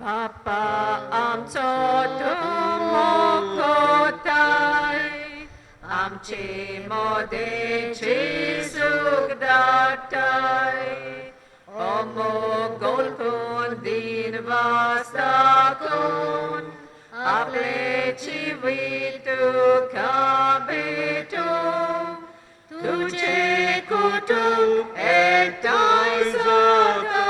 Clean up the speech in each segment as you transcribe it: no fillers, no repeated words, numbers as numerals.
बापा आमचो तूं मोगोताय, आमचे मोदेचे सूख दाटाय. अमोगोल कोन दिन वासाकोन आपले जिवीत तुका भेटूं, तुझे कुटुंब एकठांय जाता.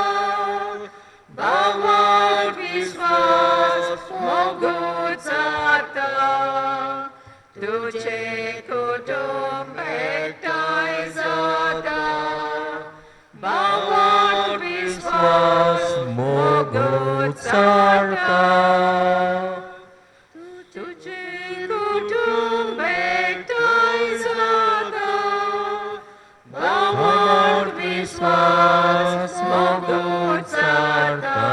भावार्थ विश्वास मोगू जाता, तुझे कुटुंब एकठांय जाता. भावार्थ विश्वास मोगू जाता, तुझे कुटुंब एकठांय जाता. भावार्थ विश्वास मोगू जाता,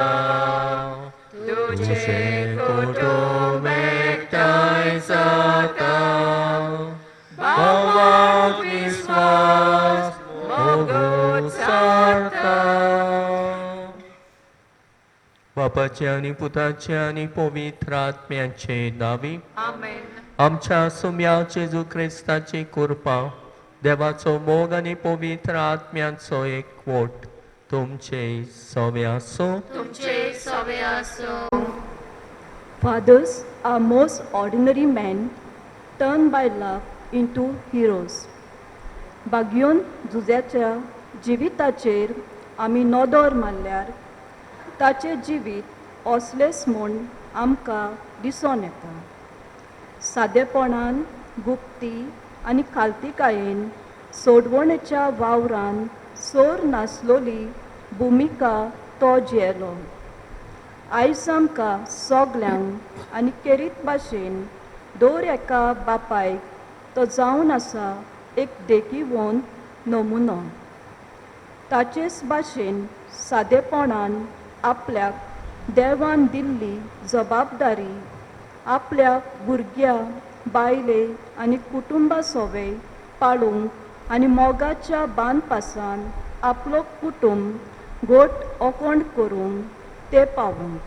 तुझे कुटुंब एकठांय जाता. भावार्थ विश्वास मोगू जाता. बापाचे आनी पुताचे आनी पवित्र आत्म्याचे नांवी. आमेन. आमच्या सुम्या जेजू क्रिस्ताची कृपा, देवाचो मोग आनी पवित्र आत्म्याचो एकवट तुमचे सवे आसूं. तुमचे सवे आसूं. Fathers are most ordinary men turned by love into heroes. बाग्योन जुझ्याच्या जिविताचेर आमी नदर मारल्यार ताचें जिवीत असलेंच म्हूण आमकां दिसोन येता. सादेपणान, गुप्ती आनी खालतीकायेन सोडवणेच्या वावरान सोर नासलोली भुमिका तो जियेलो. आयज आमकां सगल्यांक आनी केरीत भाशेन दर एका बापायक तो जावन आसा एक देखीवंत नमुनो. ताचेच भाशेन सादेपणान आपल्याक देवान दिल्ली जबाबदारी आपल्या भुरग्या बायले आनी कुटुंबा सोवे पाळूंक आनी मोगाच्या बांदपासान आपलो कुटुंब घट ओकोंड करूंक ते पावूंक.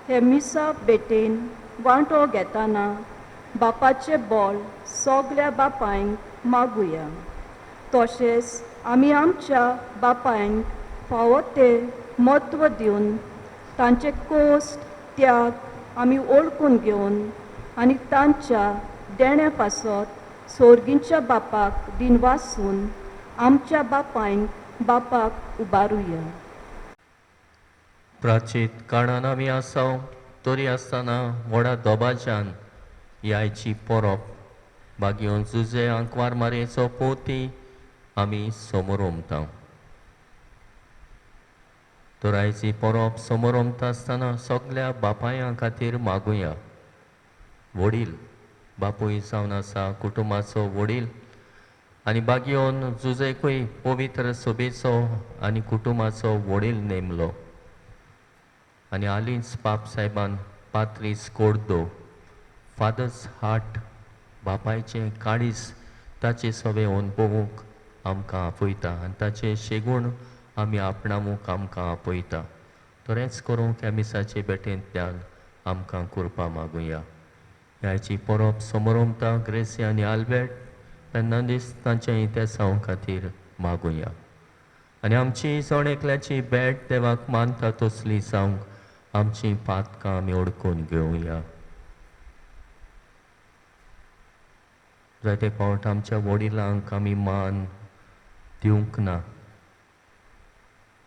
हे मिसा भेटेन वांटो घेतना बापाचें बळ सगल्या बापायंक मागुया. तशेंच आमी आमच्या बापायंक फावो तें म्हत्व दिवन तांचे कश्ट त्याग आमी वळखून घेवन आनी तांच्या देण्या पासत सोर्गींच्या बापाक दिनवासून आमच्या बापायंक बापाक उबारुया. प्राचीत काळान आमी आसा तरी आसतना व्हडा दबाज्यान ही आयची परब बागयोन जुजे आंकवार मारयेचो पोती आमी समोर ओमता. तर आयची परब समोर ओमता आसतना सगल्या बापायां खातीर मागुया. वडील बापूय जावन आसा कुटुंबाचो वडील आनी बागयोन जुजेकूय पवित्र सभेचो आनी कुटुंबाचो वडील नेमलो. आनी हालींच पाप साहेबान पात्रीस कोर्दो फादर्स हार्ट बापायचें काळीज ताचे सवे अणभवूंक आमकां आपयता आनी ताचें शेगूण आमी आपणावूंक आमकां आपयता. तरेंच करूंक ह्या मिसाचे भेटेंतल्यान आमकां कृपा मागुया. ह्याची परब समोरमता ग्रेसी आनी आल्बर्ट फेर्नांदीस तांच्या इतिहासां खातीर मागुया. आनी आमची जण एकल्याची भेट देवाक मानता तसली जावंक आमची पातकां आमी ओडकून घेवया. जायते फावट आमच्या वडिलांक आमी मान दिवंक ना,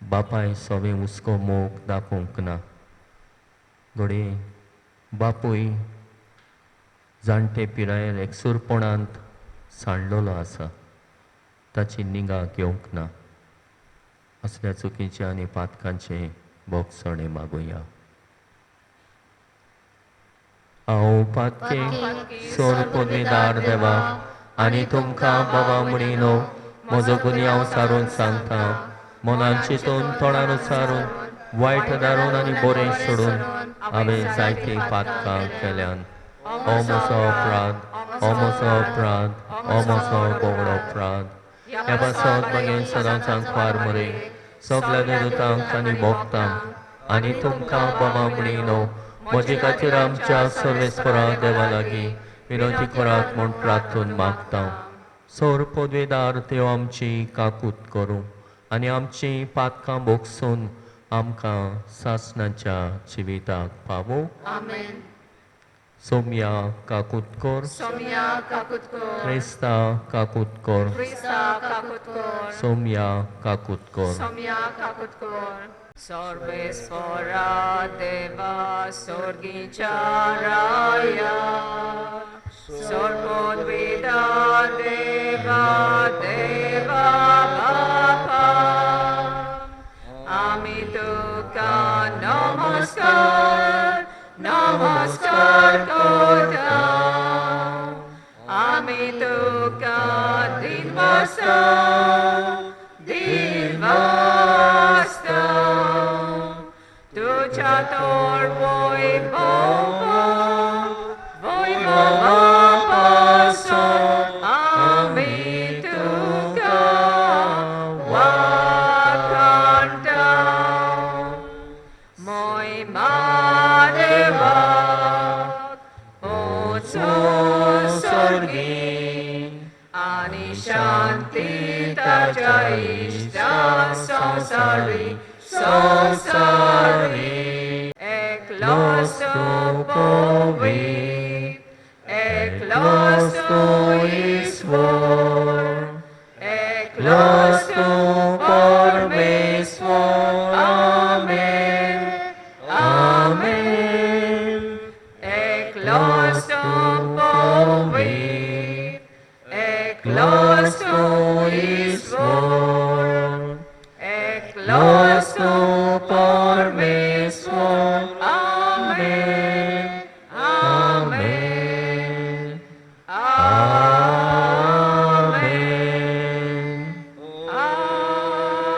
बापाय सवें हुस्को मोग दाखोवंक ना. घडये बापूय जाणटे पिरायेर एकसूरपणांत सांडलेलो आसा, ताची निगा घेवंक ना. असल्या चुकीचें आनी पातकांचें भोगसणें मागुया. हांव पातके सोर पदवीदार देवा आनी तुमकां बाबा म्हणिनो म्हजो गुन्यांव सारून सांगता. मनान चिंतून तोंडान उच्चारून वायट दारून आनी बरें सोडून हांवें जायतीं पातकां केल्यान. हो म्हजो अपराध, हो म्हजो अपराध, हो म्हजो बोगडो अपराध. ह्या पासत मागीर सदांच आंकवार मरे सगल्या देवतांक आनी भोगतांक आनी तुमकां बाबा म्हजे खातीर आमच्या सर्वेस्परा देवा लागीं विनंती करात म्हूण प्रार्थून मागता. सोर पदवेदार देव आमची काकूत करूं आनी आमची पातकां भोगसून आमकां सासणाच्या जिविताक पावूं. आमेन. सोमया काकूत कर. सोमया काकूत कर. क्रिस्ता काकूत कर. क्रिस्ता काकूत कर. सोमया काकूत कर. सोमया काकूत कर. सर्वेस्परा देवा स्वर्गीच्या राया सर्वोद्विदा देवा देवा बापा आमी तुका नमस्कार नमस्कार करता. आमी तुका दिनवासता दिनवासता. तुज्या तोर वय वैभवापासून आमी तुका वाखाणटा. मोय देवाक पोचो स्वर्गी आनी शांती ताच्या इश्टा संवसारी संवसारी. एकलोच तूं पवित्र एकलोच तूं ईश्वर एकलोच तूं परमेश्वर. आमेन आमेन. एकलोच तूं पवित्र एकलोच तूं ईश्वर एकलोच तूं परमेश्वर. आमेन आमेन आमेन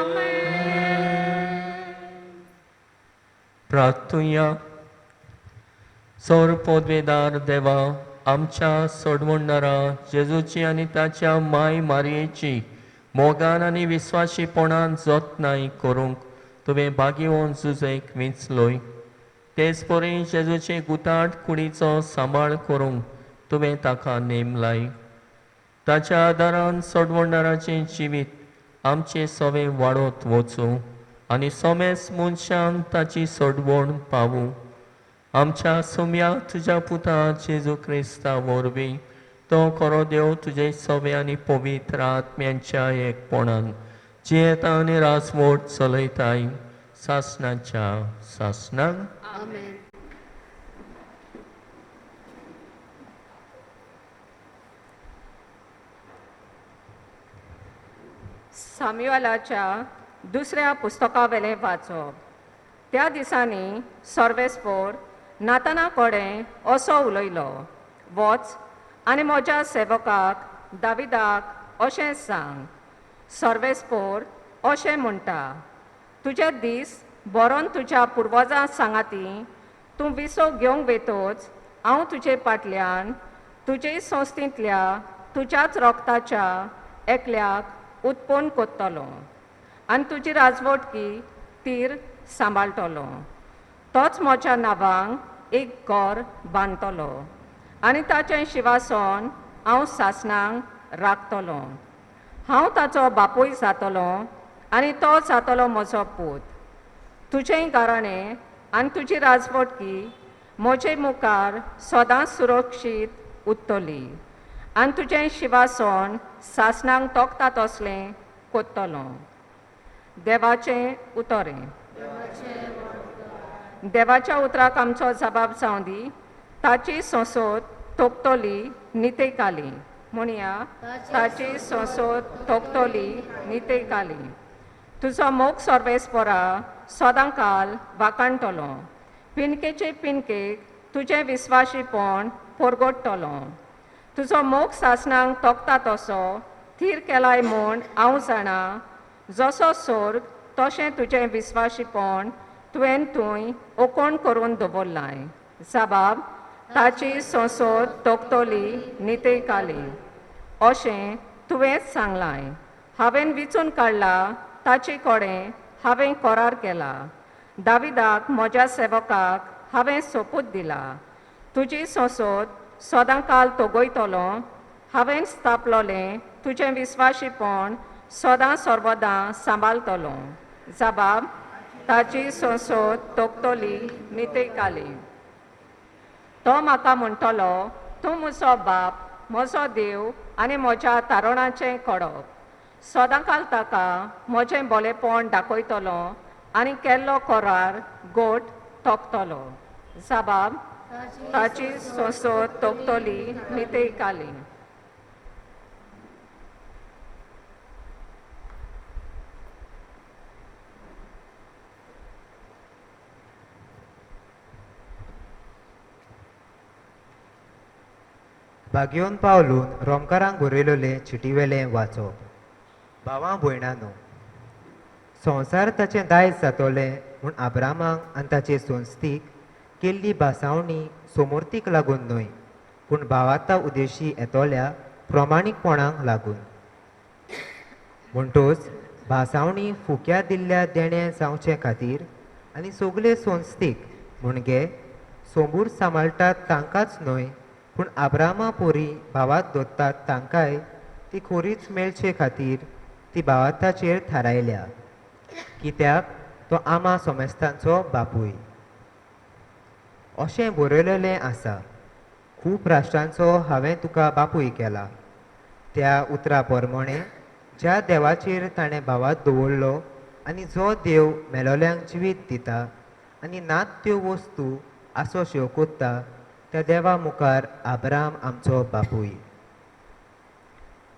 आमेन. प्रार्थुया. सोर पदवेदार देवा आमच्या सोडवणदारा जेजूची आनी ताच्या माय मारयेची मोगान आनी विस्वाशीपणान जतनाय करूंक तुवें भागीवन जुजेक विंचलोय. तेच परी जेजूचे गुताट कुडीचो सांबाळ करूंक तुवें ताका नेमलाय. ताच्या आदारान सोडवणदाराचें जिवीत आमचें सवें वाडत वचूं आनी सोमेस मनशांक ताची सोडवण पावूं. आमच्या सुम्या तुज्या पुता जेजू क्रिस्ता वरवीं तो खरो देव तुजे सवे आनी पवित्र आत्म्यांच्या एकपणान जियेता आनी राजवट चलयताय सासणाच्या सासणाक. आमेन. साम्युअलाच्या दुसऱ्या पुस्तकावेलें वाचप. त्या दिसांनी सर्वेस्पोर नाताना कडेन असो उलयलो, वच आनी म्हज्या सेवकाक दाविदाक अशें सांग, सर्वेस्पोर अशें म्हणटा, तुजे दीस बरोवन तुज्या पुर्वजां सांगाती तूं विसो घेवंक वेतोच हांव तुजे फाटल्यान तुजे संस्थेंतल्या तुज्याच रोगताच्या एकल्याक उत्पन्न करतलो आनी तुजी राजवटकी तीर सांबाळटलो. तोच म्हज्या नांवांक एक घर बांदतलो आनी ताचें शिवासन हांव सासणांक राखतलो. हांव ताचो बापूय जातलो आनी तो जातलो म्हजो पूत. तुजें घराणें आनी तुजी राजवटकी म्हजे मुखार सदांच सुरक्षीत उरतली आनी तुजें शिवासन सासणांक तोखता तसलें कोत्तलो. देवाचें उतरें. देवाच्या उतराक आमचो जबाब जावं दी. ताची संसद तोखतली नितेकाली. म्हणया, ताची संसद तोखतली नितेकाली. तुजो मोग सर्वेस्परा सदां काल वाखाणटलो. पिनकेचे पिनकेक तुजें विस्वाशीपण परगटतलो. तुजो मोग सासणांक तोखता तसो थीर केलाय म्हूण हांव जाणा. जसो सोर्ग तशें तुजें विस्वाशीपण तुवें थंय ओकोण करून दवरलाय. जबाब ताची संसद तोखतली नितेकाली अशें तुवेंच सांगलाय. हांवें विचून काडला ताचे कडेन हांवें करार केला. दाविदाक म्हज्या सेवकाक हांवें सोपूत दिला, तुजी संसद सदांकाल तगयतलो. हांवें स्थापलोलें तुजें विस्वाशीपण सदां सर्वदां सांबाळतलो. जबाब ताची संसद तोखतली नितेकाली. तो म्हाका म्हणटलो, तूं म्हजो बाप, म्हजो देव आनी म्हज्या तारणाचें कडप. सदांकाल ताका म्हजें बोलेपण दाखयतलो आनी केल्लो करार गोट तोखतलो. जबाब ताची संसद तोखतली नितेकाली. भाग्योन पावलून रोमकारांक बरयलेले चिटीवेलें वाचप. भावां भयणांनो, संवसार ताचें दायज जातलें म्हूण आब्रामाक आनी ताचे संस्थीक केल्ली भासावणी सोमूर्तीक लागून न्हय, पूण भावार्ता उदेशी येतल्या प्रमाणीकपणाक लागून. म्हणटोच भासावणी फुक्या दिल्ल्या देणें जावचे खातीर आनी सगले संस्थीक म्हणजे सोंबूर सांबाळटात तांकांच न्हय, पूण आब्रामा पोरी भावात दोत्तात तांकांय ती खोरीच मेळचे खातीर ती भावार्थाचेर थारायल्या, कित्याक तो आमा सोमेस्तांचो बापूय. अशें बरयलेलें आसा, खूब राष्ट्रांचो हांवें तुका बापूय केला. त्या उतरा प्रमाणे ज्या देवाचेर ताणें भावात दवरलो आनी जो देव मेलोल्यांक जिवीत दिता आनी नात त्यो वस्तू आसो शेवकोत्ता, त्या देवा मुखार आब्राम आमचो बापूय.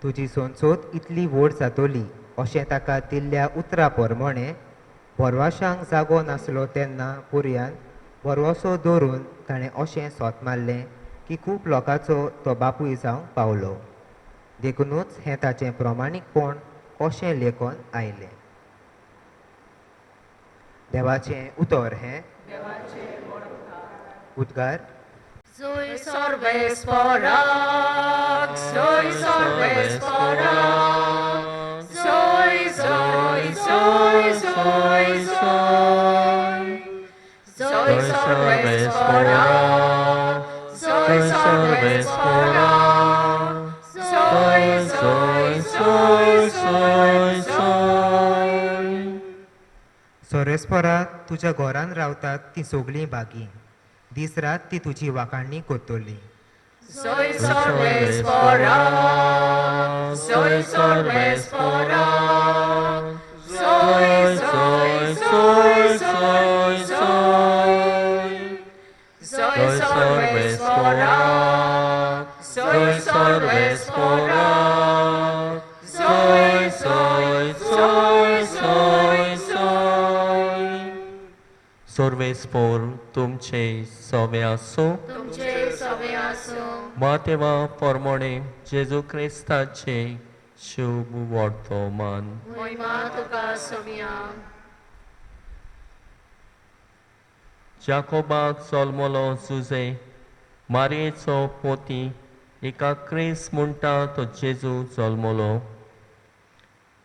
तुजी सोंसोत इतली व्हड जातली अशें ताका दिल्ल्या उतरा प्रमाणे भरवाशांक जागो नासलो तेन्ना पुरयान भरवसो दवरून ताणें अशें सोत मारलें की खूब लोकांचो तो बापूय जावंक पावलो. देखुनूच हें ताचें प्रमाणीकपण कशें लेखून आयलें. देवाचें उतर हें. उद्गार. Zoe sorves porak, zoe sorves porak, zoe, zoe, zoe, zoe, zoe. Zoe sorves porak, zoe sorves porak, zoe, zoe, zoe, zoe, zoe. सोरेस्परा तुज्या घरान रावतात ती सगळीं बागी, दीस रात ती तुजी वाखाणणी करतली. Zoe sorves porak, zoe sorves porak, zoe, zoe, zoe, zoe, zoe. Zoe sorves porak, zoe sorves porak, zoe, zoe, zoe, zoe, zoe. सर्वेस्पोर तुमचे सवे आसूं. तुमचे सवे आसूं. मातेवा परमोणे जेजू क्रिस्ताचे शुभ वर्तमान. मोहिमा तुका सोम्या. जाकोबाक जल्मलो जुजे मारयेचो पोती एका क्रिस्त म्हणटा तो जेजू जल्मलो.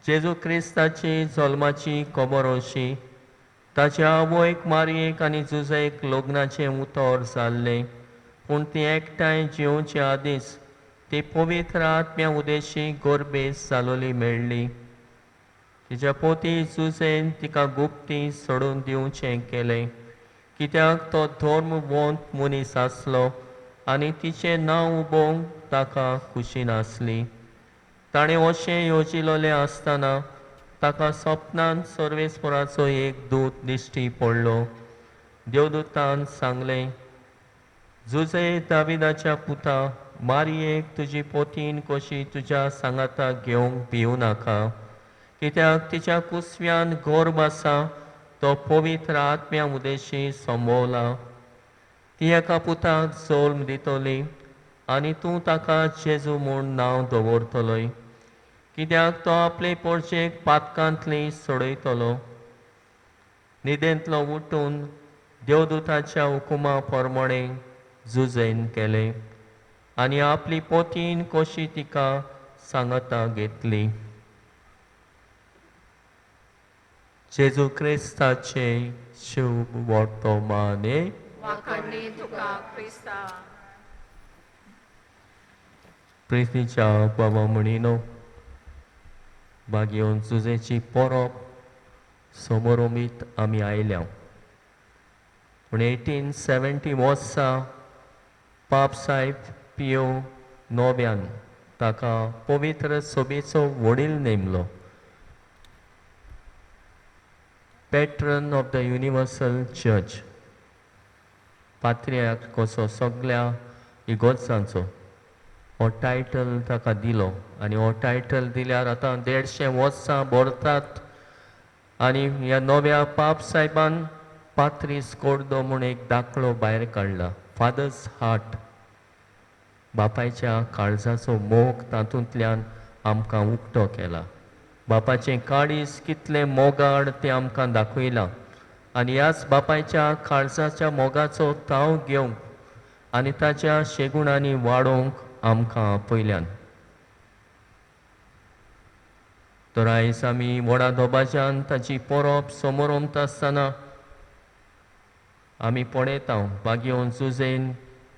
जेजू क्रिस्ताची जल्माची खबर अशी, ताच्या आवयक मारयेक आनी जुजेक लग्नाचें उतर जाल्लें, पूण ती एकठांय जिवचे आदींच ती पवित्र आत्म्या उदेशी गोरबेस जालोली मेळ्ळी. तिच्या पोती जुजेन तिका गुप्ती सोडून दिवचें केलें, कित्याक तो धर्मवंत मनीस आसलो आनी तिचें नांव उबोवंक ताका खुशी नासली. ताणें अशें येवजिलेलें आसतना ताका सपनान सर्वेस्पराचो एक दूत दिश्टी पडलो. देवदूतान सांगलें, जुजे दाविदाच्या पुता, मारयेक तुजी पोतीन कशी तुज्या सांगाताक घेवंक भिवू नाका, कित्याक तिच्या कुसव्यान गर्भ आसा तो पवित्र आत्म्या उदेशी संभवला. ती एका पुताक जल्म दितली आनी तूं ताका जेजू म्हूण नांव दवरतलोय, कित्याक तो आपले पोरचेक पातकांतली सोडयतलो. न्हिदेंतलो उठून देवदूताच्या हुकुमा प्रमाणे जुजेन केलें आनी आपली पोतीन कशी तिका सांगाता घेतली. जेजू क्रिस्ताचे शुभ वर्तमाने. वाखाणणी तुका क्रिस्ता. प्रितीच्या बाबा म्हणिनो, बागेवन जुजेची परब समोरोमीत आमी आयल्या. पूण 1870 वर्सा पाप साहेब पियो नव्यान ताका पवित्र सभेचो वडील नेमलो, patron of the universal church, पात्र्याक कसो सगल्या इगोर्जांचो हो टायटल ताका दिलो. आनी हो टायटल दिल्यार आतां 150 वर्सां भरतात. आनी ह्या नव्या पाप साहेबान पात्रीस कोर्दो म्हूण एक दाखलो भायर काडला, फादर्स हार्ट. बापायच्या काळजाचो मोग तातूंतल्यान आमकां उक्तो केला. बापाचें काळीज कितलें मोगाळ तें आमकां दाखयलां. आनी ह्याच बापायच्या काळजाच्या मोगाचो ताव घेवंक आनी ताच्या शेगुणांनी वाडोवंक आमकां आपयल्यान. तर आयज आमी व्हडा दबाज्यान ताची परब समोरमता आसतना आमी पळयता बागेवन जुजेन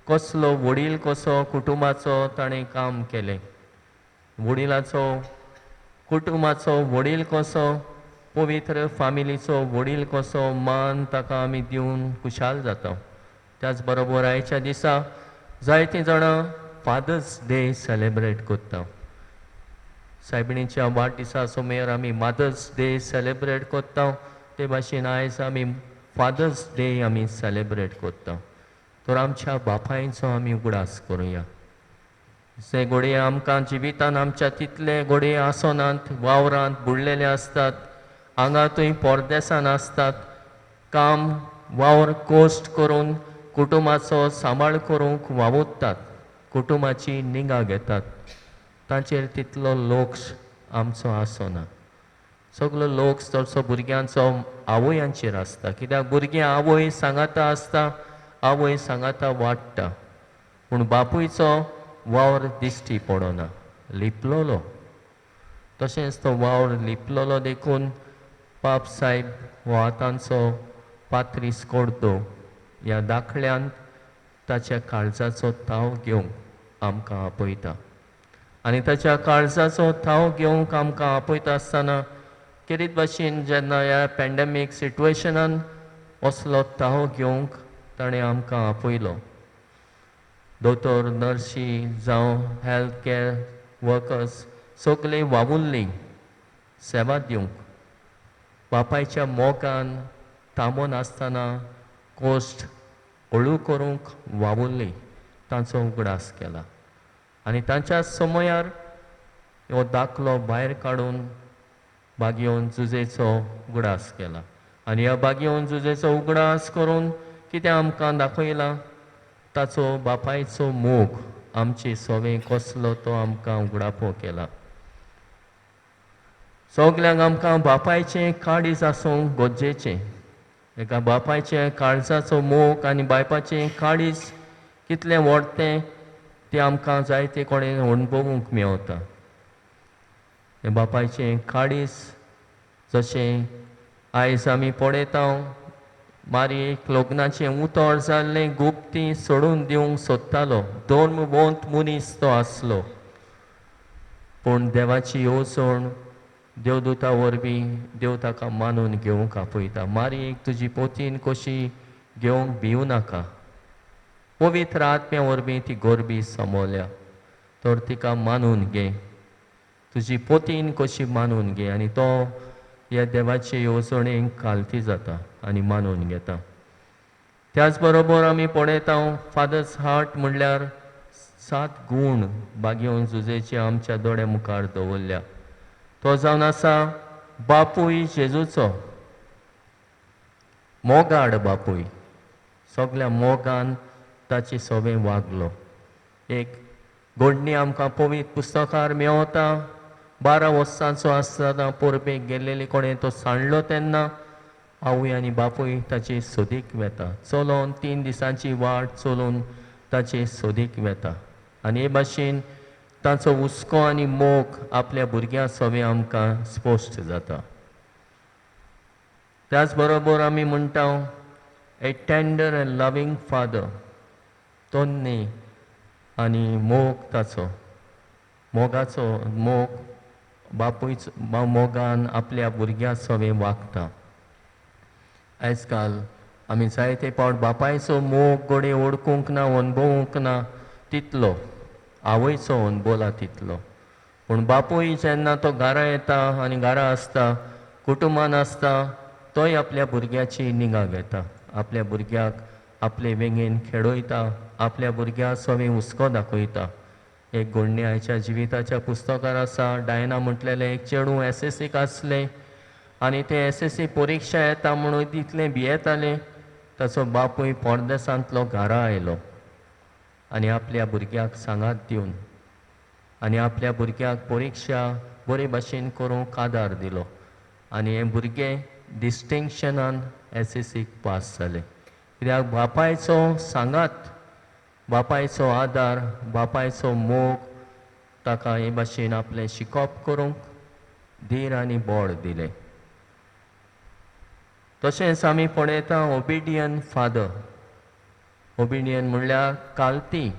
कसलो वडील कसो कुटुंबाचो ताणें काम केलें, वडिलाचो कुटुंबाचो वडील कसो, पवित्र फामिलीचो वडील कसो मान ताका आमी दिवन खुशाल जाता. त्याच बरोबर आयच्या दिसा जायतीं जाणां फादर्स डे सेलेब्रेट करता. सायबिणीच्या वाडदिसा समयार आमी मदर्स डे सेलेब्रेट करता, ते भाशेन आयज आमी फादर्स डे आमी सेलेब्रेट करता. तर आमच्या बापायचो आमी उगडास करुया. जे घोडये आमकां जिवितान आमच्या तितले घोडये आसनात, वावरांत बुडलेले आसतात, हांगा थंय परदेसान आसतात, काम वावर कोश्ट करून कुटुंबाचो सांबाळ करूंक वावुरतात, कुटुंबाची निगा घेतात, तांचेर तितलो लक्ष आमचो आसना. सगलो लोक चडसो भुरग्यांचो आवयांचेर आसता, कित्याक भुरगीं आवय सांगाता आसता, आवय सांगाता वाडटा, पूण बापूयचो वावर दिश्टी पडना, लिपलोलो. तशेंच तो वावर लिपलोलो देखून पाप साहेब हो आतांचो पात्रीस कोर्दो ह्या दाखल्यान ताच्या काळजाचो थाव घेवंक आमकां आपयता. आनी ताच्या काळजाचो थाव घेवंक आमकां आपयता आसतना खेरीत भाशेन जेन्ना ह्या पॅन्डेमीक सिट्युएशनान असलो थाव घेवंक ताणें आमकां आपयलो. दोतोर, नर्शी जावं हेल्थ कॅर वर्कर्स सगळे वावुरलीं सेवा दिवंक, बापायच्या मोगान थांबोन आसतना कोश्ट हळू करूंक वावुरली, तांचो उगडास केला. आनी तांच्या समयार हो दाखलो भायर काडून बागेवन जुजेचो उगडास केला. आनी ह्या बागेवन जुजेचो उगडास करून कितें आमकां दाखयला, ताचो बापायचो मोग आमचे सोवे कसलो तो आमकां उगडापो केला. सगल्यांक आमकां बापायचें काळीज आसूंक गरजेचें. एका बापायचें काळजाचो मोग आनी बायपाचें काळीज कितलें व्हड तें तें आमकां जायते कोणें अणभवूंक मेवता. हें बापायचें काळीज जशें आयज आमी पळयता, मारयेक लग्नाचें उतर जाल्लें गुप्ती सोडून दिवंक सोदतालो, धर्मवंत मनीस तो आसलो, पूण देवाची येवजण देवदूता वरवीं देव ताका मानून घेवंक आपयता. मारयेक तुजी पोतीन कशी घेवंक भिवू नाका, पवित्र आत्म्या वरवीं ती गोरबी समोल्या, तर तिका मानून घे, तुजी पोतीन कशी मानून घे. आनी तो ह्या देवाचे येवजणेक खालती जाता आनी मानून घेता. त्याच बरोबर आमी पळयता फादर्स हार्ट म्हणल्यार 7 गूण बागेवन जुजेचे आमच्या दोळ्या मुखार दवरल्या. तो जावन आसा बापूय जेजूचो मोगाड बापूय, सगल्या मोगान ताचे सोबे वागलो. एक घडणी आमकां पवित्र पुस्तकार मेवता. 12 वर्सांचो आसतना परबेक गेल्लेले कोणें तो सांडलो तेन्ना आवय आनी बापूय ताचे सोदीक वेता, चलोन 3 दिसांची वाट चलोवन ताचे सोदीक वेता. आनी हे भाशेन ताचो हुस्को आनी मोग आपल्या भुरग्यां सवे आमकां स्पश्ट जाता. त्याच बरोबर आमी म्हणटा a tender and loving father, तन्नी आनी मोग, ताचो मोगाचो मोग, बापूय मोगान आपल्या भुरग्या सवें वागता. आयज काल आमी जायते फावट बापायचो मोग घडये वळखूंक ना, अणभवूंक ना तितलो, आवयचो अणभवला तितलो. पूण बापूय जेन्ना तो घरा येता आनी घरा आसता, कुटुंबान आसता, तोय आपल्या भुरग्याची निगा घेता, आपल्या भुरग्याक आपले वेंगेन खेळयता, आपल्या भुरग्या सवें हुस्को दाखयता. एक घडणी आयच्या जिविताच्या पुस्तकार आसा. डायना म्हटलेलें एक चेडूं एसएससीक आसलें आनी तें एसएससी परिक्षा येता म्हणून तितलें भियेतालें. ताचो बापूय परदेसांतलो घरा आयलो आनी आपल्या भुरग्याक सांगात दिवन आनी आपल्या भुरग्याक परिक्षा बरे भाशेन करूंक आदार दिलो आनी हें भुरगें डिस्टिंक्शनान एसएससीक पास जालें. कित्याक? बापायचो सांगात, बापायचो आदार, बापायचो मोग ताका हे भाशेन आपलें शिकप करूंक धीर आनी बळ दिलें. तशेंच आमी पळयता ओबिडियंट फादर. ओबिडियंट म्हणल्यार कालती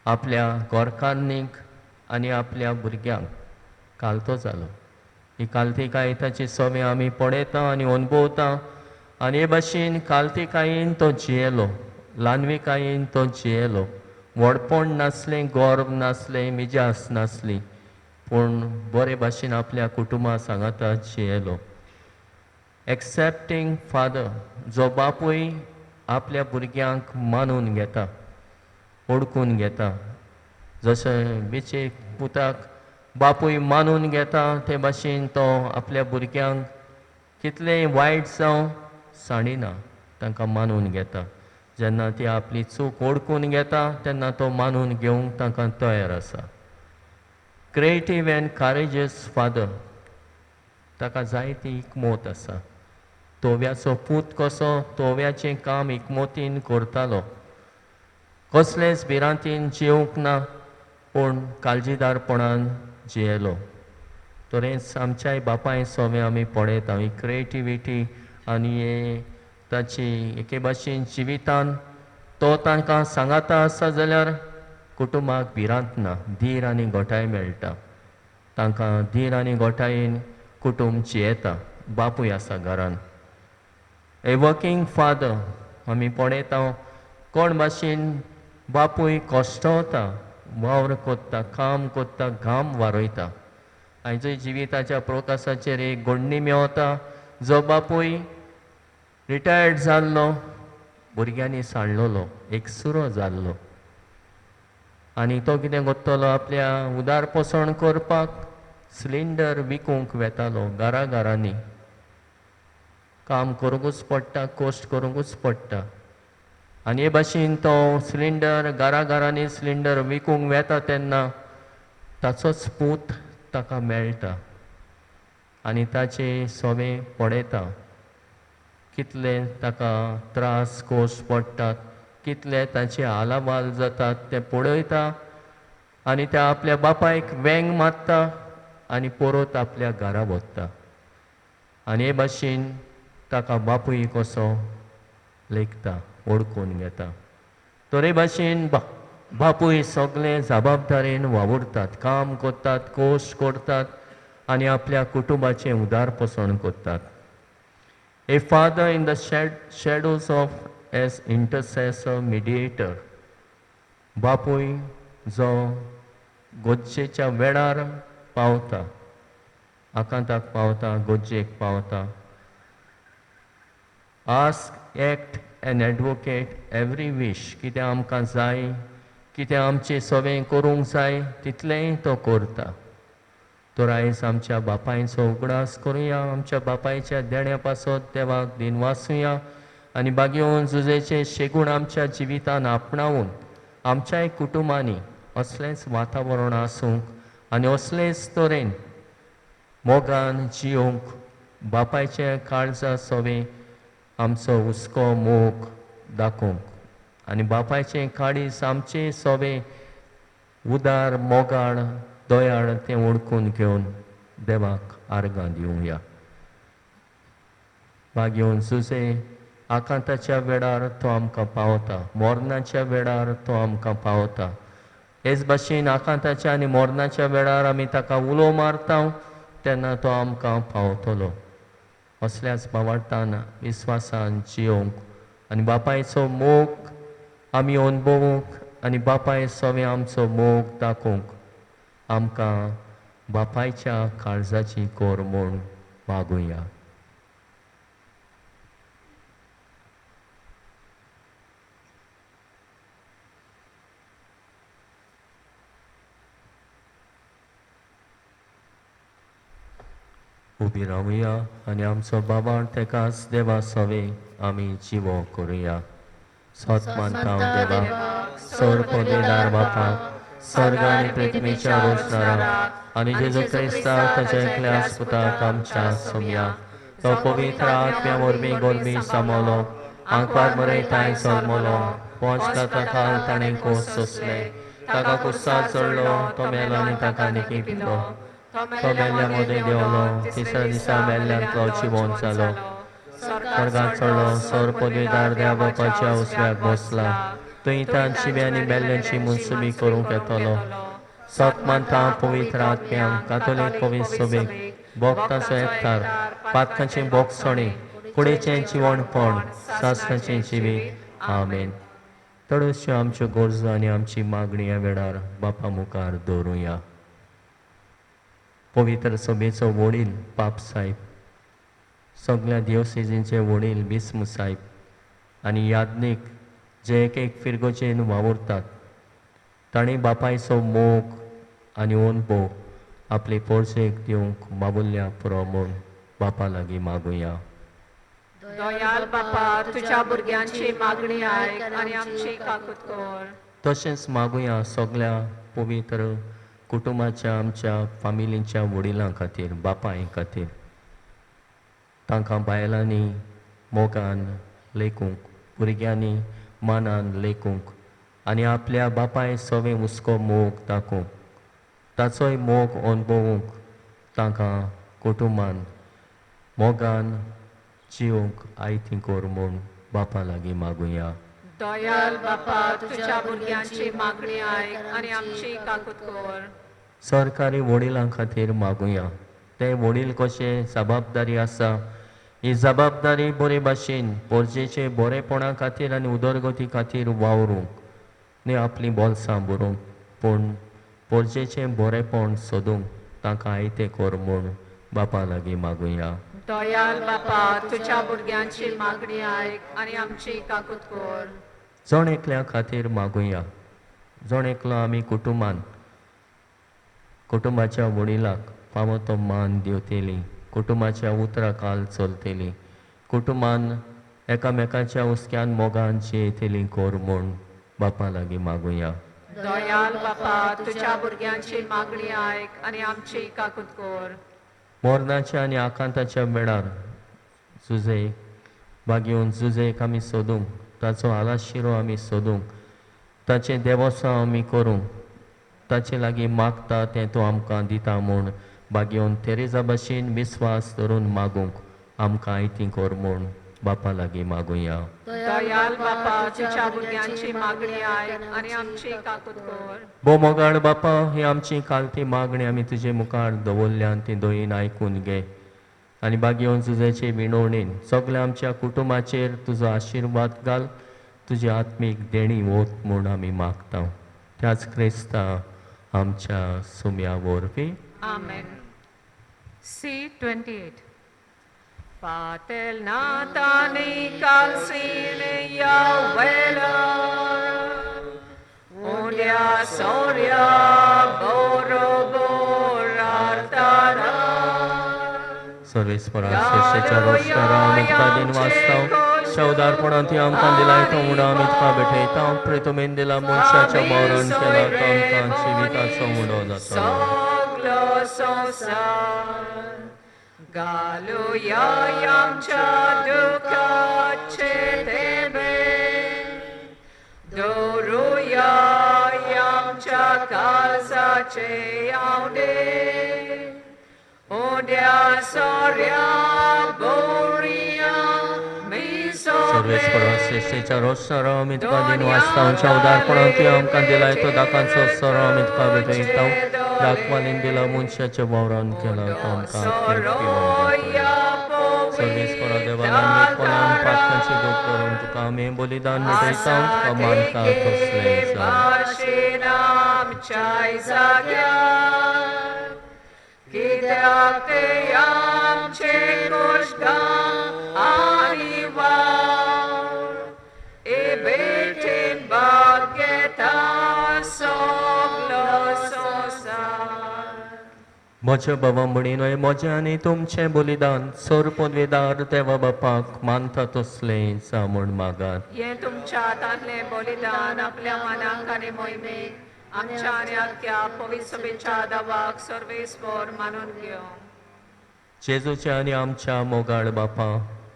आपल्या घरकान्नीक आनी आपल्या भुरग्यांक कालतो जालो. ही कालतीकाय ताची सवे आमी पळयता आनी अणभवता आनी हे भाशेन कालतीकायेन तो जियेलो, ल्हानविकायेन तो जियेलो. व्हडपण नासलें, गर्व नासलें, मिजास नासली, पूण बरे भाशेन आपल्या कुटुंबा सांगाता जियेलो. एक्सेप्टींग फादर, जो बापूय आपल्या भुरग्यांक मानून घेता, ओळखून घेता. जशें बेचे पुताक बापूय मानून घेता, ते भाशेन तो आपल्या भुरग्यांक कितलेंय वायट जावं सांडिना, तांकां मानून घेता. जेन्ना ती आपली चूक ओळखून घेता तेन्ना तो मानून घेवंक तांकां तयार आसा. क्रिएटीव एंड कारेजियस फादर, ताका जायती इकमोत आसा. तोव्याचो पूत कसो तोव्याचें काम इकमोतीन करतालो, कसलेच भिरांतीन जिवंक ना, पूण काळजीदारपणान जियेलो. तरेंच आमच्याय बापाय सोवे आमी पळयता ही क्रिएटिविटी आनी ताची एके भाशेन जिवितान तो तांकां सांगाता आसा जाल्यार कुटुंबाक भिरांत ना, धीर आनी घटाय मेळटा तांकां. धीर आनी घटायेन कुटुंब जियेता, बापूय आसा घरान. ए वर्कींग फादर, आमी पळयता कोण भाशेन बापूय कश्टवता, वावर कोत्ता, काम कोत्ता, घाम वारयता. आयजूय जिविताच्या प्रकासाचेर एक घडणी मेवता. जो बापूय रिटायर्ड जाल्लो, भुरग्यांनी सांडलेलो, एक सुरो जाल्लो आनी तो कितें करतलो, आपल्या उदार पोसण करपाक सिलिंडर विकूंक वेतालो घरा घरांनी. काम करूंकूच पडटा, कश्ट करूंकूच पडटा. आनी हे भाशेन तो सिलिंडर घरा घरांनी सिलिंडर विकूंक वेता तेन्ना ताचोच पूत ताका मेळटा आनी ताचे सोवे पळयता कितले ताका त्रास कश्ट पडटात, कितले ताचे आलाबाल जातात ते पळयता आनी त्या आपल्या बापायक वेंग मारता आनी परत आपल्या घरा वता. आनी हे भाशेन ताका बापूय कसो लेखता, ओळखून घेता. तर हे भाशेन बापूय सगळे जबाबदारेन वावुरतात, काम करतात, कश्ट करतात आनी आपल्या कुटुंबाचें उदारपोसण करतात. A father in the shadows of as intercessor mediator, बापूय जो गरजेच्या वेळार पावता, आकांताक पावता, गरजेक पावता. Ask, act and advocate every wish. कितें आमकां जाय, कितें आमचें सवें करूंक जाय, तितलेंय तो करता. तर आयज आमच्या बापायचो उगडास करुया, आमच्या बापायच्या देण्या पासत देवाक दिनवासुया आनी बागेवन जुजेचे शेगूण आमच्या जिवितान आपणावन आमच्याय कुटुंबांनी असलेंच वातावरण आसूंक आनी असलेच तरेन मोगान जियोंक, बापायच्या काळजा सोवें आमचो हुस्को मोग दाखोवंक आनी बापायचें काळीज आमचे सोवें उदार, मोगाळ, दयाळ तें ओळखून घेवन देवाक आर्गां दिवया. भागयोन जुजे आकांताच्या वेळार तो आमकां पावता, मरणाच्या वेळार तो आमकां पावता. हेच भाशेन आकांताच्या आनी मरणाच्या वेळार आमी ताका उलो मारता तेन्ना तो आमकां पावतलो. असल्याच भावार्थान विस्वासान जियोवंक आनी बापायचो मोग आमी अनुभवूंक आनी बापाय सवें आमचो मोग दाखोवंक आमकां बापायच्या काळजाची कोर म्हूण मागुया. उबी रावया आनी आमचो बाबा तेकाच देवा सवे आमी जिवो करुया. सत मानता देवा, सोर पदेदार बापाक, स्वर्ग आनी पृथ्वीच्या रोजनाराक आनी जेजू क्रिस्ताक ताच्या एकल्या पुताक आमच्या सोमया, तो पवित्र आत्म्या वरवीं गोरवी सामलो, आंकवार मरयताय जल्मलो, पोंच खाल ताणें कोस सोंसले, ताका कुर्सार चडलो, तो मेलो आनी ताका निकिपलो, तो मेल्ल्या मदें देंवलो, तिसऱ्या दिसा मेल्ल्यांतलो जिवोन जालो, स्वर्गांत चडलो, सोर पदवीदार देवा बापाच्या उजव्याक बसला, थंय तांची आनी मेल्ल्यांची मुनसुबी करूंक येतलो. सत मानता पवित्र आत्म्यांक, कातोलीक पवित्र सभेक, भोक्ताचो एकठार, पातकांची भोगसणी, कुडीचें जिवणपण, सासणाचें जिवीत. आमेन. थोड्योश्यो आमच्यो गरजो आनी आमची मागणी ह्या वेळार बापा मुखार दवरुया. पवित्र सभेचो वडील पाप साहेब, सगळ्या दिवसेजींचे वडील बिस्म साहेब आनी याज्ञीक जे एक एक फिरगोचेन वावुरतात तांणी बापायचो मोग आनी अनुभव आपले पोरसेक दिवंक बाबुल्ल्या पुरो म्हूण बापा लागीं मागुया. दयाल बापा, तुझ्या भुरग्यांची मागणी आयक आनी आमची काकूत कर. तशेंच मागुया सगळ्या पवित्र कुटुंबाच्या आमच्या फामिलींच्या वडिलां खातीर, बापाय खातीर, तांकां बायलांनी मोगान लेखूंक, भुरग्यांनी मानान लेखूंक आनी आपल्या बापाय सवें हुस्को मोग दाखोवंक, ताचोय मोग अनुभवूंक तांकां कुटुंबान मोगान जिवंक आयती कर म्हूण बापा लागीं मागुया. दयाल बापा, तुझ्या भुरग्यांची मागणी आयक आनी आमची काकूत कर. सरकारी वडिलां खातीर मागुया. ते वडील कशे जबाबदारी आसा, ही जबाबदारी बरे भाशेन पोरजेचे बरेपणा खातीर आनी उदरगती खातीर वावरूंक, न्ही आपलीं बोल्सां भरूंक, पूण पोरजेचें बरेपण सोदूंक तांकां आयतें कर म्हूण बापा लागीं मागुया. दयाल बापा, तुझ्या भुरग्यांची मागणी आयक आनी आमची काकूत कर. जण एकल्या खातीर मागुया. जण एकलो आमी कुटुंबान कुटुंबाच्या वडिलाक फावो तो मान दिवतली, कुटुंबाच्या उतरा काल चलतली, कुटुंबान एकामेकाच्या हुस्क्यान मोगान जियेतली कर म्हूण बापा लागीं मागुया. दयाल बापा, तुझ्या भुरग्यांची मागणी आयक आनी आमची काकूत कर. मरणाच्या आनी आकांताच्या वेळार जुजे बागेवन जुजेक आमी सोदूंक, ताचो आलाशिरो आमी सोदूंक, ताचें देवसांव आमी करूंक, ताचे लागीं मागता तें तो आमकां दिता म्हूण बागेवन तेरेजा भाशेन विस्वास धरून मागूंक आमकां आयती कर म्हूण बापा लागीं मागुया. दयाल बापा, तुझ्या भुरग्यांची मागणी आयक आनी आमची काकूत कर. भोव मोगाळ बापा, ही आमची कालती मागणी आमी तुजे मुखार दवरल्यान ती दोयीन आयकून घे आनी बागेवन तुजेचे विणवणीन सगळ्या आमच्या कुटुंबाचेर तुजो आशिर्वाद घाल, तुजी आत्मीक देणी वत म्हूण आमी मागता. त्याच क्रिस्ता आमच्या सुम्या वरवीं. आमेन. C28. Patel natani kalsine yawela Undia sorya boroborartana. सर्वेस्परा श्रेष्ठच्या रोस्तारा आमी तुका दिन वाचता, शवदारपणान ती आमकां दिलाय तो म्हूण आमी तुका भेटयता. प्रेतुमेन दिला मनशाच्या मरण केला तो आमकां जिविताचो उडो जाता. सगलो संवसार घालुया आमच्या दुखाचे थेंबे, दवरुया आमच्या काळजाचे आवडे, उद्या सोऱ्या बोरिया सर्वेस्परा श्रेश्ठेच्या रोशणारो आमी तुका दिन वाचता आमच्या उदारपणान तुवें आमकां दिलाय तो दाकांचो सरो आमी तुका भेटयता. दाखवालीन दिला मनशाच्या वावरान केला तो आमकां सर्वेस्परा देवा ल्हानपणान पातकांची दोख करून तुका आमी बलिदान भेटयता तुका मानता तसलें कित्याक ते आमचे कोशगां आनी वावर ए बेटेन भाग घेता सगलो संवसार. म्हज्या बाबा म्हणीन म्हजें आनी तुमचें बलिदान सोर पदवेदार देवा बापाक मानता तसलें जावं म्हूण मागात. हें तुमच्या हातांतलें बलिदान आपल्या मनाक आनी मोहिमेक आमच्या आनी आख्या पवित्र सभेच्या दावाक सर्वेस्पर मानून घेवं. जेजूच्या आनी आमच्या मोगाळ बापा,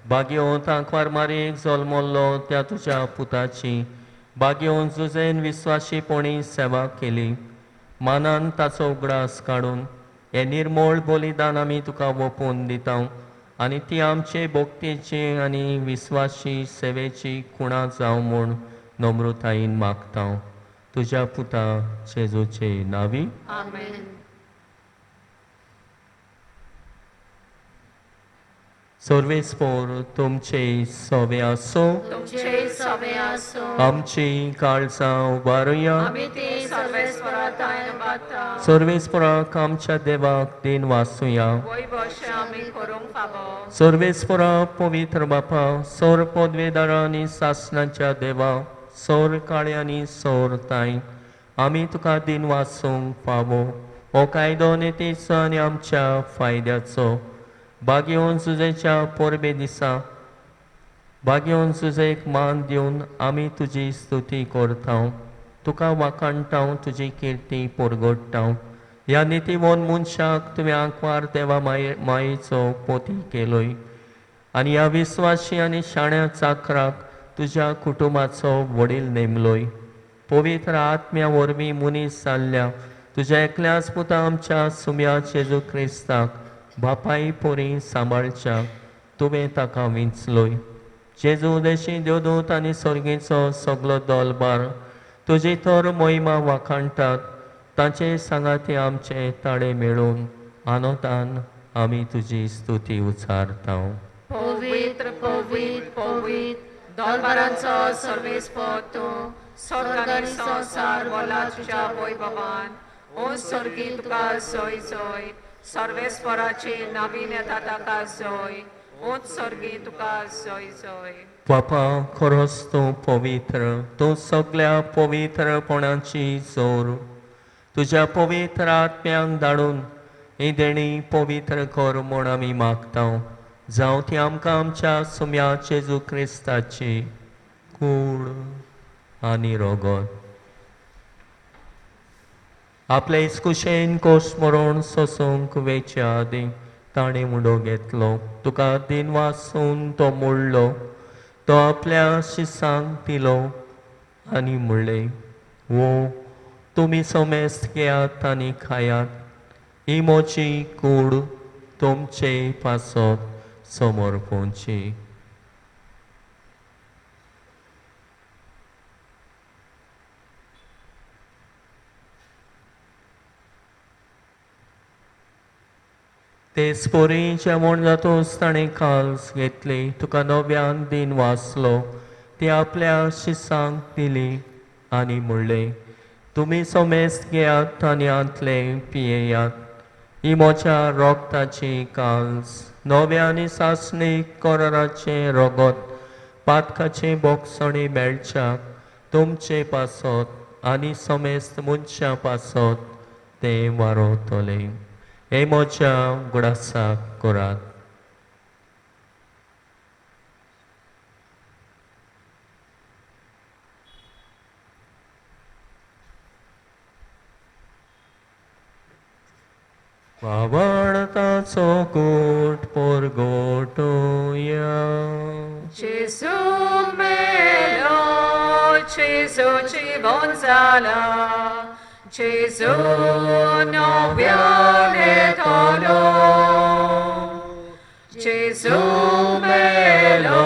बागयोन तांकवार मारीक जल्मल्लो त्या तुज्या पुताची बागयोन जुजेन विस्वाशीपणी सेवा केली, मानान ताचो उगडास काडून हें निर्मोळ बलिदान आमी तुका ओंपून दिता आनी ती आमचे भक्तीची आनी विस्वाशी सेवेची खुणा जावं म्हूण नम्रतायेन मागता. तुज्या पुता जेजूचे नांवी आमेन. सर्वेस्पर तुमचे सवे आसो, तुमचे सवे आसो. आमची काळजां उबारुया. आमी ती सर्वेस्परा तायन उबारता. सर्वेस्पराक आमच्या देवाक दिन वाचुया. वैभवशें आमी करूंक फावो. सर्वेस्परा पवित्र बापा, सौर पदवेदारा आनी सासणाच्या देवा, सौर काळ्यांनी सौर ताय, आमी तुका दिन वाचूंक फावो. हो कायदो नितीचो आनी आमच्या फायद्याचो. बागयोन सुजेच्या परबे दिसा बागयोन सुजेक मान दिवन आमी तुजी स्तुती करता, तुका वाखाणटा, तुजी किर्ती परगडटा. ह्या नितीवन मनशाक तुवें आंकवार देवा मायेचो पोती केलोय आनी ह्या विस्वाशी आनी शाण्या चाकराक तुज्या कुटुंबाचो वडील नेमलोय. पवित्र आत्म्या वरवीं मनीस जाल्ल्या तुज्या एकल्याच पुता आमच्या सुम्या जेजू क्रिस्ताक बापाय पोरी सांबाळच्या तुवें ताका विंचलोय. जेजू देशी देवदूत आनी सर्गीचो सगलो दलबार तुजी तर मोहिमा वाखाणटात, तांचे सांगाती आमचे ताळे मेळून आनंदान आमी तुजी स्तुती उच्चारता. पवित्र पवित्र पवित्र दरबारांचो सर्वेस्पर तूं, स्वर्ग आनी संवसार भरला तुज्या वैभवान. ओ स्वर्गी तुका जय जय, सर्वेस्पराची नवीन येता ताका जय. ओ स्वर्गी तुका जय जय. बापा खरोच तूं पवित्र, तूं सगल्या पवित्रपणाची जोर. तुज्या पवित्र आत्म्यांक धाडून ही देणी पवित्र कर म्हूण आमी मागता. जावं ती आमकां आमच्या सुम्या जेजू क्रिस्ताची कूड आनी रगत. आपले इस्कुशेन कोश मरण सोसूंक वेचे आदीं ताणें उडो घेतलो, तुका दिन वासून तो मोडलो, तो आपल्या शिसांक दिलो आनी म्हणलें, वो तुमी समेस्त घेयात आनी खायात, ही म्हजी कूड तुमचे पासत समर्पणची. तेच परी जेवण जातूच ताणें काल्स घेतली, तुका नव्यान दिन वाचलो, ती आपल्या शिसांक दिली आनी म्हणलें, तुमी समेस्त घेयात आनी हांतलें पियेयात, ही म्हज्या रोगताची काल्स, नव्या आनी सासणीक कराराचें रगत, पातकाचें बोगसणी मेळच्याक तुमचे पासत आनी समेस्त मनशां पासत तें वारवतलें. हे म्हज्या उगडासाक करात. बावळताचो कोट परगोटोया. जेजू मेलो, जेजू जिवन जाला, जेजू नव्यान येतलो. जेजू मेलो,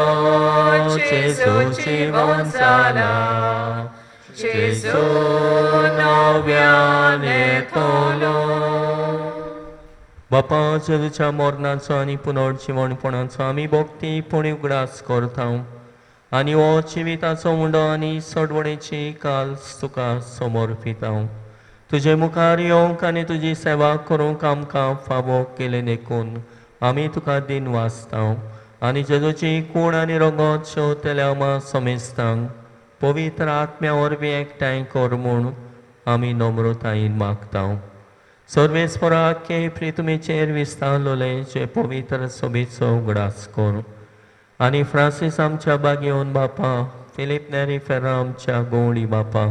जेजू जिवन जाला, जेजू नव्यान येतलो. बापा, जेजूच्या मरणाचो आनी पुनर्जिवणपणाचो आमी भक्ती पुणी उगडास करता आनी हो जिविताचो उंडो आनी सोडवणेची काल तुका समर्पिता. तुजे मुखार येवंक आनी तुजी सेवा करूंक आमकां फावो केलें देखून आमी तुका दिन वाचता आनी जेजूची कूण आनी रगत शेवतल्या आमा समेस्तांक पवित्र आत्म्या वरवीं एकठांय कर म्हूण आमी नम्रतायेन मागता. सर्वेस्पराक प्रितुमेचेर विस्तारलोले जे पवित्र सोबेचो उगडास कर आनी फ्रांसीस आमच्या बागेवन बापा, फिलीप नेरी फेर्रा आमच्या गवळी बापा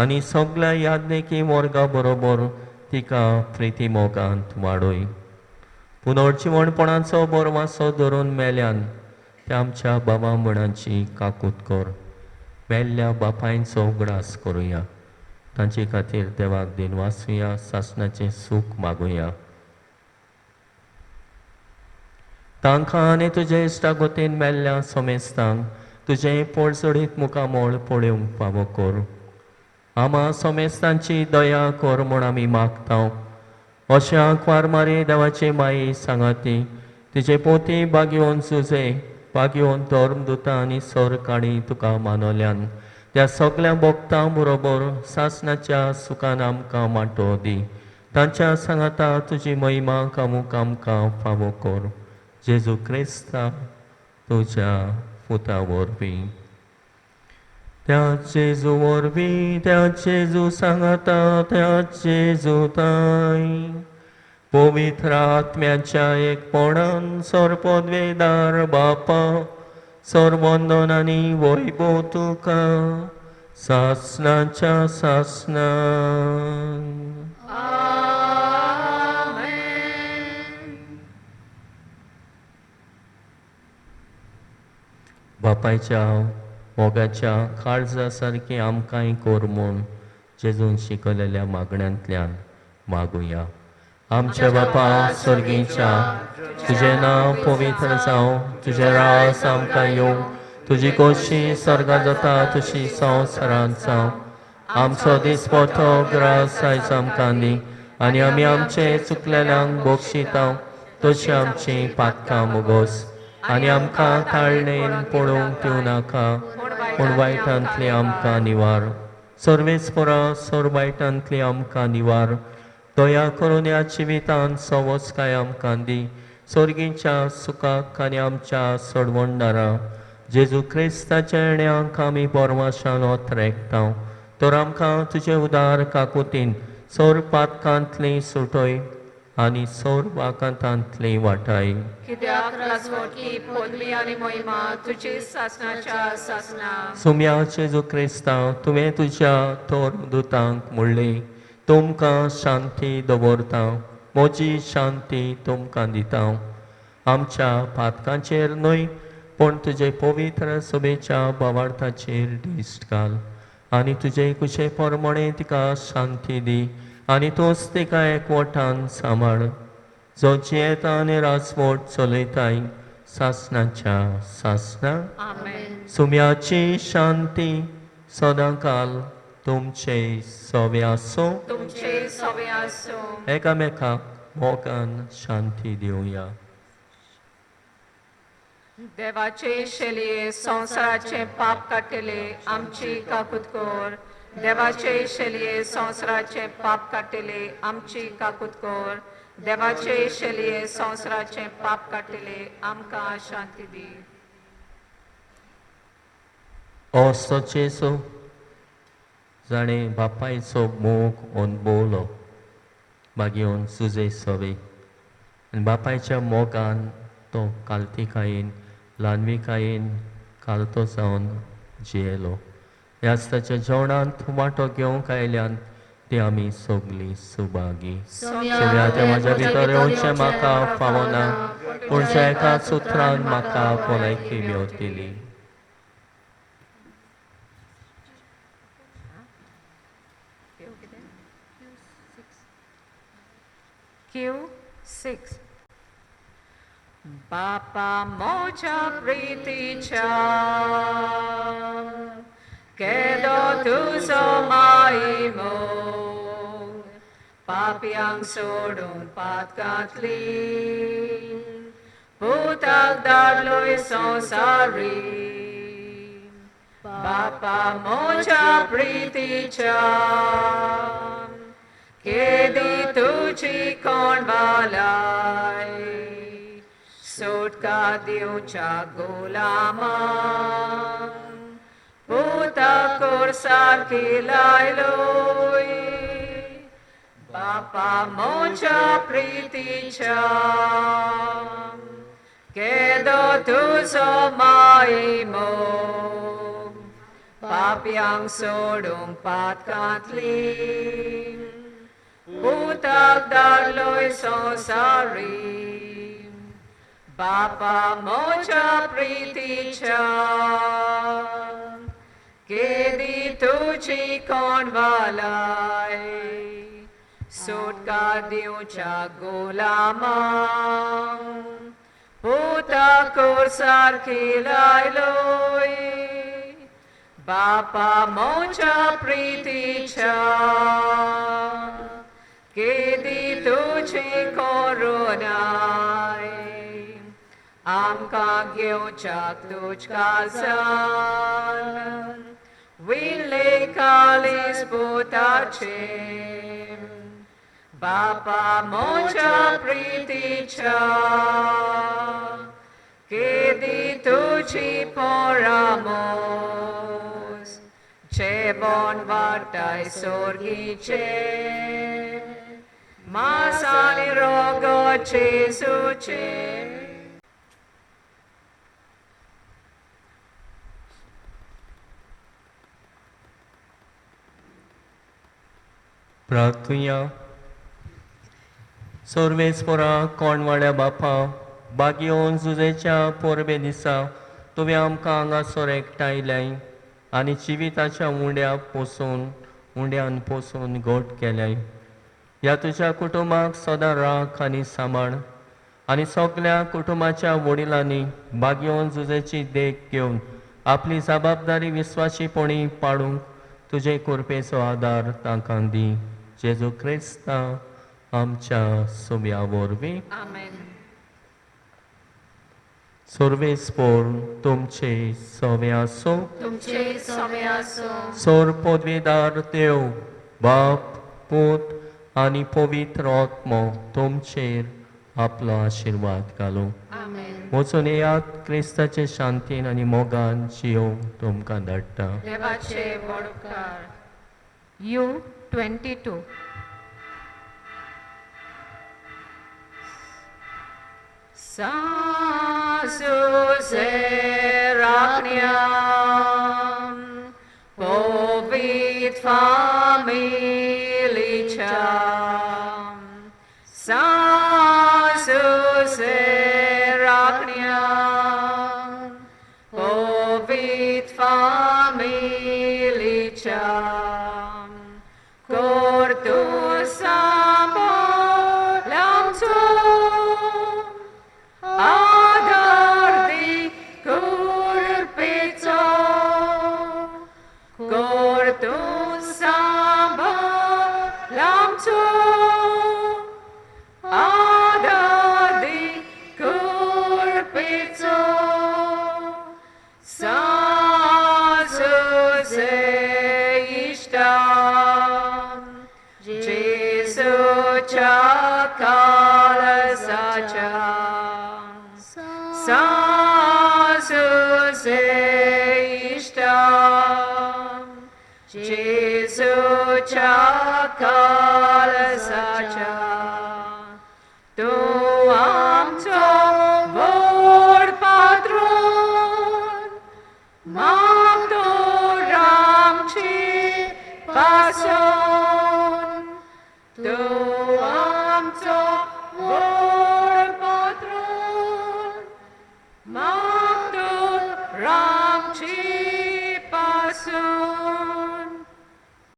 आनी सगळ्या याज्ञिकी वर्गा बरोबर तिका प्रिती मोगांत वाडय. पुनर्जिवणपणाचो बोरवासो धरून मेल्यान त्या आमच्या बाबा म्हणांची काकूत कर. मेल्ल्या बापायंचो उगडास करुया, तांचे खातीर देवाक दिनवासुया, सासणाचें सूख मागुया. तांकां आनी तुजे इश्टागोतीन मेल्ल्या समेस्तांक तुजें पोळसोडीत मुखामळ पळोवंक फावो कर. आमा समेस्तांची दया कर म्हूण आमी मागता. अशा कुवारमारी देवाची माई सांगाती तिजे पोती बागेवन सुजे बागेवन धर्मदुतां आनी सरकाणी तुका मानवल्यान त्या सगळ्या भक्तां बरोबर सासणाच्या सुखान आमकां वांटो दी. तांच्या सांगाता तुजी महिमा कामूक आमकां फावो कर. जेजू क्रिस्ता तुज्या पुता वरवीं. त्या जेजू वरवीं, त्या जेजू सांगाता, त्या जेजू ताय पवित्र आत्म्याच्या एकपणान सर्पद्वेदार बापा सर्वंदन आनी वैभव तुका सासणाच्या सासणान. बापायच्या मोगाच्या काळजा सारकें आमकांय कर म्हूण जेजून शिकयलेल्या मागण्यांतल्यान मागुया. आमच्या बापा स्वर्गीच्या, तुजें नांव पवित्र जावं, तुजें राज आमकां येवं, तुजी खोशी स्वर्गा जाता तशी संवसारांत जावं. आमचो दिसपटो ग्रास आयज आमकां दी आनी आमी आमचे चुकलेल्यांक बक्षिता तशी आमची पातकां मुगोस आनी आमकां ताळणेन पळोवंक दिवं नाका, पूण वायटांतली आमकां निवार. सर्वेस्परा सर वायटांतली आमकां निवार. दया करून ह्या जिवितांत सवसकाय आमकां दी. स्वर्गीच्या सुखाक आनी आमच्या सोडवणदारा जेजू क्रिस्ताच्या येण्याक आमी बोरवाशान ओतरेकता. तर आमकां तुजे उदार काकुतीन सोर पातकांतली सुटय आनी सोर वाकांतांतली वाटाय. कित्याक राजवटकी पदवी आनी महिमा तुजी सासणाच्या सासणा. सुम्या जेजू क्रिस्ता, तुवें तुज्या थोर दुतांक म्हणलें, तुमकां शांती दवरता, म्हजी शांती तुमकां दिता. आमच्या पातकांचेर न्हय पूण तुजे पवित्र सभेच्या भावार्थाचेर दिश्ट घाल आनी तुजे कुशे प्रमाणे तिका शांती दी आनी तूंच तिका एकवटान सांबाळ, जो जियेता आनी राजवट चलयताय सासणाच्या सासणा. सुम्याची शांती सदांकाल तुमचे सवे आसूं. तुमचे सवे आसूं. एकामेकाक मोगान शांती दिवया. देवाचे शेलये संवसाराचे पाप काडटले आमची काकूत कर. देवाचे शेलये संवसाराचे पाप काडटले आमची काकूत कर. देवाचे शेलये संवसाराचे पाप काडटले आमकां शांती दी. असो जेजू जाणें बापायचो मोग अणभवलो, मागीर सुजे सवे आनी बापायच्या मोगान तो कालतिकायेन ल्हानविकायेन कालतो जावन जियेलो. ह्याच ताच्या जेवणांत वांटो घेवंक आयल्यान ती आमी सगळीं सुभागी. सुम्या तें म्हज्या भितर येवचें म्हाका फावना, पूण एका सुत्रान म्हाका भलायकी मेवतली. Q6. बापा म्हज्या प्रितीच्या केदो तुजो मायमोग पापयांक सोडून पातकांतली पुताक धाडलोय संवसारी बापा म्हज्या प्रितीच्या केदी तुजी कोण वालाय सुटका दिवच्या गुलामाक पुता कोरसारकी लायलोय बापा म्हज्या प्रितीच्या केदो तुजो मायमोग पापयांक सोडूंक पातकांतली पुताक धाडलोय संवसारी बापा म्हज्या प्रितीच्या केदी तुजी कोण वालाय सुटका दिवच्या गुलामाक पुता कोरसारकी लायलोय बापा म्हज्या प्रितीच्या केदी तुजी कोरोनाय आमकां घेवच्याक तुज काळजान विले कालीस पुताचें बापा म्हज्या प्रितीच्या केदी तुजी पोरामोस जेवण वाटाय सोर्गीचें मांस आनी रोगत जेजूचें. प्रार्थुया. सर्वेस्पोरा कोणवाड्या बापा, बागयोन जुजेच्या पोरबे दिसा तुवें आमकां हांगासर एकठांयल्याय आनी जिविताच्या उंड्या पोसून उंड्यान पोसून घट केल्याय. ह्या तुज्या कुटुंबाक सदां राख आनी सांबाळ आनी सगल्या कुटुंबाच्या वडिलांनी बागयोन जुजेची देख घेवन आपली जबाबदारी विस्वाशीपणी पाडूंक तुजे कृपेचो आदार तांकां दी. जेजू क्रिस्ता आमच्या सोम्या वरवीं. आमेन. सर्वेस्पोर तुमचे सवे आसूं. तुमचे सवे आसूं. सोर पदवेदार देव बाप, पूत आनी पवित्र आत्मो तुमचेर आपलो आशिर्वाद घालूं. आमेन. वचून येयात, क्रिस्ताचे शांतीन आनी मोगान जियोवंक तुमकां धाडटा. देवाचे व्हड उपकार. You 22. Sasu राखण्या पवित्र फामिलीच्या सासू राखण्या पवित्र फामिलीच्या कर तूं सांबाळ आमचो आदार दी कृपेचो कर तूं सांबाळ आमचो आदार दी कृपेचो सासू इश्टा जेजूच्या काळजाच्या सासू इश्टा जेजूच्या काळजाच्या तूं आमचो व्हड पात्रोन मागतोर आमचे पासून तूं